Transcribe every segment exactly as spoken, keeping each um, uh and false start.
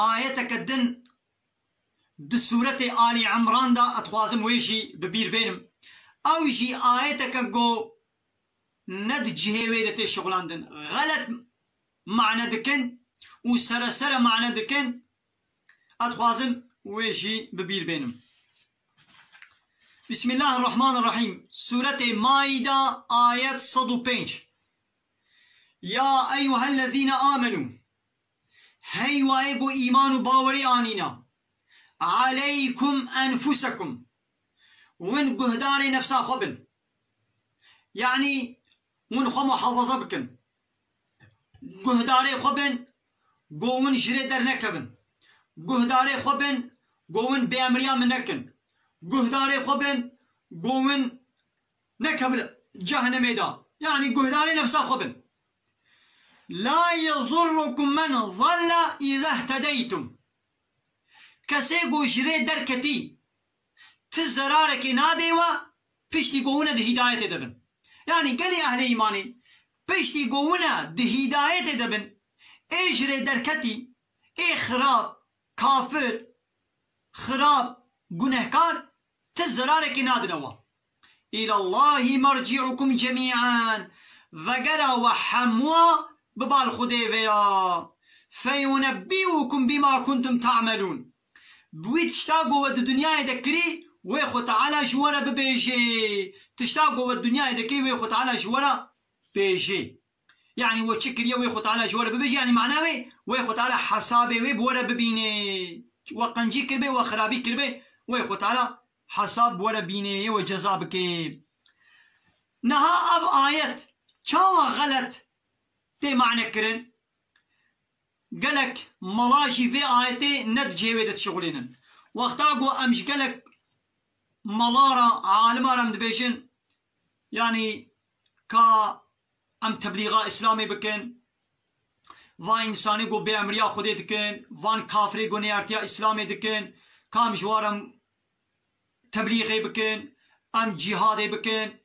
ayeteke din di sûretê Alî Imran de, ez dixwazim wê jî bi bîr bênim. Ew jî ayeteke ku ne di cihê wê de tê şixulandin. Xelet mane dikin û seresere mane dikin. Ez dixwazim wê jî bi bîr bênim. Bismillahirrahmanirrahîm. Sûretê Maîda, ayet sed û pênc. Ya eyyuhellezîne amenû. Hey wayê ku îman û bawerî anîna. Aleykum enfusekum. Win guhdarê nefsa xwe bin. Yanî win xwe muhafaza bikin. Guhdarê xwe bin, go win ji rê dernekevin. Guhdarê xwe bin, go win bêemriya min nekin. Guhdarê xwe bin, go win nekevin cehennemê de. Yanî guhdarê nefsa xwe bin. La yezurrukum men zalle izehtedeytum. Kesê ku ji rê derketî, ti zerarekê nadê we, piştî ku hûn e di hîdayetê de bin. Yanî gelî ehlê îmanê, piştî ku hûn e di hîdayetê de bin, ê ji rê derketî, ê xirab, kafir, xirab, gunehkar, ti zerarekê nadine we. Îlallahî merci'ukum cemî'an. Vegera we hemûa bi bal Xwedê ve ya. Feyunebbi'ukum bima kuntum ta'melûn. Bi wî tişta ku we di dinyayê de kirî, wê Xwe Teala ji we re bibêjê. Tişta ku we di dinyayê de kirî, wê Xwe Teala ji we re bêjê. Yanî we çi kiriye, wê Xwe Teala ji we re bibêjê, yanî mana wê, wê Xwe Teala hesabê wê bi we re bibînê. We qencî kiribê, we xirabî kiribê, wê Xwe Teala hesab bi we re bînê, yê we ceza bikê. Niha ev ayet çawa xelet tê mane kirin? Gelek mala jî vê ayetê ne di cihê wê de dişixulînin. Wexta ku em ji gelek mala re, alima re em dibêjin, yanî ka em teblîxa Îslamê bikin, van însanê ku bêemriya Xwedê dikin, van kafirê ku neyartiya Îslamê dikin, ka em ji wan re em teblîxê bikin, em cîhadê bikin,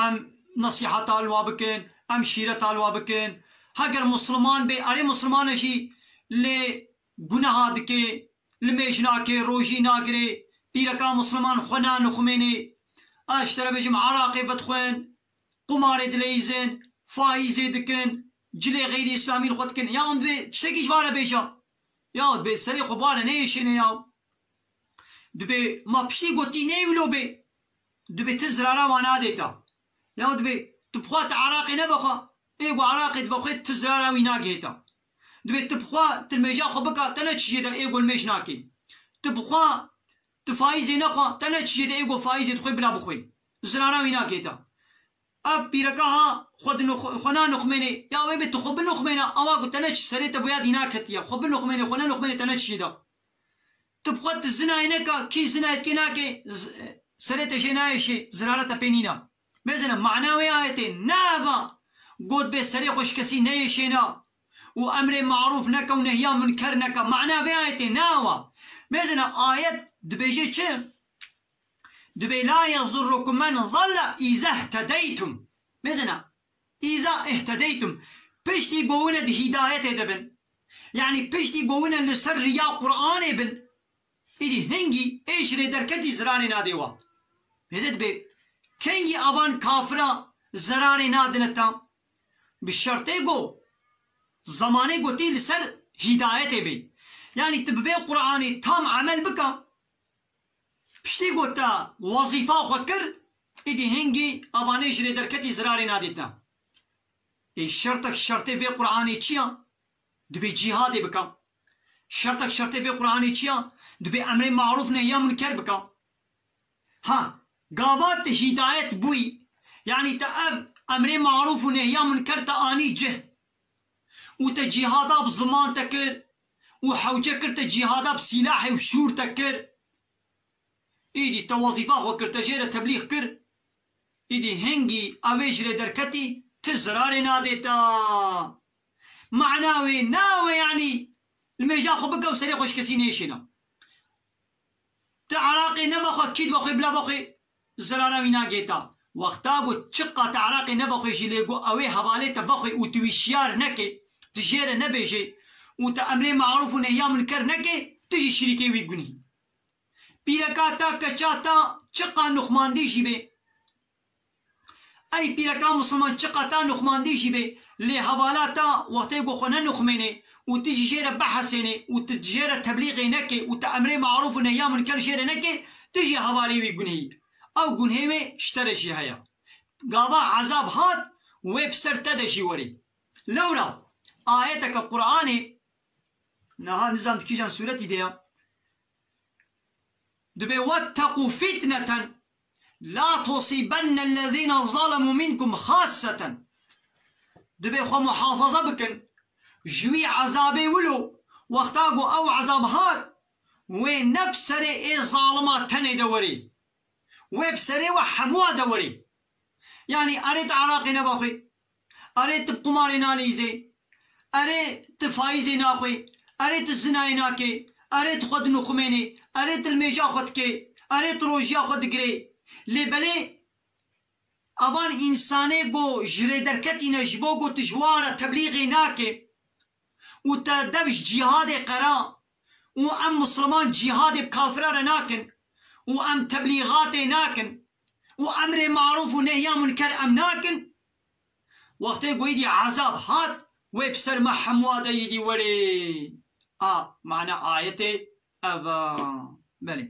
em nesîheta li wa bikin, em şîreta li wa bikin. Heger Musliman bê, erê Musliman e jî lê guneha dike, limêj nake, rojî nagire, pîreka Musliman xwe nanixumêne. Ez ji te re bêjim, eraqê vedixwin, qumarê dileyîzin, faîzê dikin, cilê xeyrî Îslamî li xwe dikin. Ya hûn dibê tiştekî ji van re bêje. Ya dibê serê xwe bi wan re neyêşêne ya. Dibê ma piştî gotî neyê wilo bê. Dibê ti zirara wan nadê te. Ya dibê tu bi xwe ti eraqê nevexwe. Ê ku eraqê divexwê ti zirara wî nagihê te. Dibê tu bi xwe ti limêja xwe bika, te ne çi jê de, ê ku limêj nakê. Tu bi xwe ti faîzê nexwe, te ne çi jê de, ê ku faîzê dixwê bila bixwê. Zirara wî nakê te. Ev pîreka ha xwe di nux-, xwe nanixumênê. Ya wê bê tu xwe binixumêne, ewa ku te ne çi serê te boya dîna ketiye. Xwe binixumênê, xwe nenixumênê te ne çi jê de. Tu bi xwe tu zinayê neka, kî zinayê dikê nake, z-, serê te jê nayêşê, zirara te pê nîna. Mêzine, mana wê ayetê ne eva, got bê serê xwe ji kesî neyêşêna û emrê marûf neke û nehiya munker neke. Mana vê ayetê ne eva. Mêzine, ayet dibêje çi? Dibê la yezurrukum men zalle izehtedeytum. Mêzine, iza ihtedeytum. Piştî ku hûn e di hîdayetê de bin. Yanî piştî ku hûn e li ser riya Qur'anê bin. Îdî hingî ê ji rê derketî zirarê nadê we. Mêze dibê kengî avan kafira zerarê nadine te? Bi şertê ku zemanê ku tî li ser hîdayetê bê. Yanî tu bi vê Qur'anê tam emel bika. Piştî ku te wezîfa xwe kir, îdî hingî avanê ji rê derketî zirarê nadê te. Ê şertek şertê vê Qur'anê çi ya? Dibê cîhadê bika. Şertek şertê vê Qur'anê çi ya? Dibê emrê marûf nehya munker bika. Ha, gava te hîdayet bûyî, yanî te ev emrê marûf û nehya munker te anî cih û te cîhada bi ziman te kir û hewce kir te cîhada bi sîlahê û şûr te kir. Îdî te wezîfa xwe kir, te jê re teblîx kir. Îdî hingî ew ê ji rê derketî ti zirarê nadê te. Mana wê ne ew e, yanî limêja xwe bike û serê xwe ji kesî nêşêne. Ti eraqê nevexwe, kî divexwe, bila vexwe, zirara wî nagê te. Wexta ku çiqa ti eraqê nevexwe jî lê ku ew ê hevalê te vexwe û tu wî şiyar neke, tu jê re nebêjê û te emrê marûf û nehya munker neke, tu jî şirîkê wî gunhî. Pîreka te, keça te, çiqa nuxmandî jî bê. Ey pîreka Musliman, çiqa te nuxmandî jî bê, lê hevala te wextê ku xwe nenuxmênê û tu jî jê re bihesênê û tu jê re teblîxê nekê û tu emrê marûf û nehya munker jê re nekê, tu jî hevalê wî gunhê yî. Ew gunhê wê ji te re jî heye. Gava ezab hat, wê bi ser te de jî werê. Lewra ayeteke Qur'anê, niha nizam di kîjan sûretî de ya. Dibê: "Wetteqû fitneten la tusîbennellezîne zalemû minkum xasseten." Dibê xwe muhafaza bikin ji wî ezabê wilo, wexta ku ew ezab hat, wê ne bi serê ê zalima tenê de werê. Wê bi serê we hemûa de werê. Yanî erê tu Iraqê nebaxwî, erê tu bi qumarê nalîzê, erê tu faîzê naxwî, erê tu zinayê nakê, erê tu xwe dinuxumênê, erê tu li mêja xwe dikê, erê tu rojiya xwe digirê. Lê belê evan însanê ku ji rê derketîne, ji bo ku tu ji wan re teblîxê nakê û te dev ji cîhadê qera û em Musliman cîhadê bi kafira re nakin û em teblîxatê nakin û emrê marûf û nehya munker em nakin, wextê ku êdî ezab hat, wê bi ser me hemûa de êdî werê. A, mana ayetê ev a. Belê.